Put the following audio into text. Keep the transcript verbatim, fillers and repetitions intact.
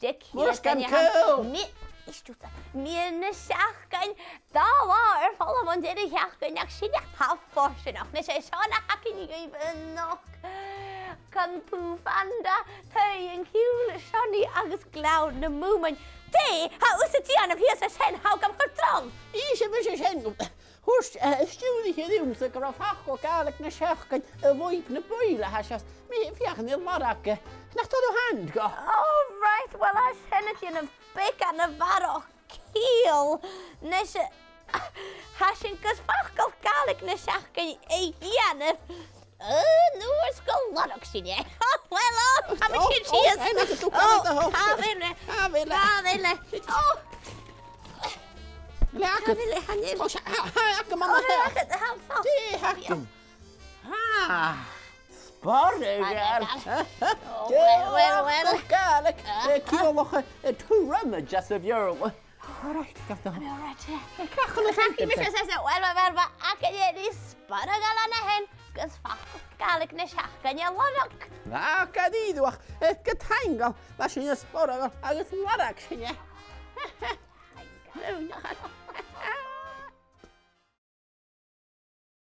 Dè ciad Mòr sgan cèill. Mi-, is dùil, meadhan na seachdain, dà latha air falbh bhon deireadh-sheachdain, ach sin e, tha e fortanach. Nise, seo na th' againn dhuibh a-nochd. Kung Fu Panda, Taigh an Ciùil, Seonaidh agus Gleann na Mùmain. Dè tha thusa a' dèanamh shìos an sin, tha thu gam chur trom? Is e, bidh e sin. Thuirt, eh, an stiùiriche riumsa gun robh facal Gàidhlig na seachdain a' lùib na buille a tha seo. Mi, feuch an e lorg, eh, nach toir thu hand gu. Oh, right, well, tha sin a' dèanamh beagan a bharrachd ciall. Nise, tha sinn gus facal Gàidhlig na seachdain a dhèanamh. Eh, an uair 's gun lorg sinn e. Oh, well, oh, tha mi Ò, sin ò, sìos. Aonach, tu Oh, coimhead a thug. tha mhile. Tha mhile. Tha mhile. Oh. Le Tha agad. mhile, chan eil. Tha, tha, tha agam an Oh, le taigh. agad, tha fo. Dè th' agam? Ah, spòrsagal. Oh, Dè well, well, well. facal Gàidhlig, Ah, eh, ah. ciallach, eh, tuaireamaideach sa Bheurla. All right, got the All right, yeah. Crack on the Crack sentence. Mise seo, well, well, well, well, ach e ri spòrsagal an sin, gus facal Gàidhlig na seachdain a lorg. Ach, a dhìreach, eh, gu taingeil, bha sinn spòrsagal agus lorg sinn e.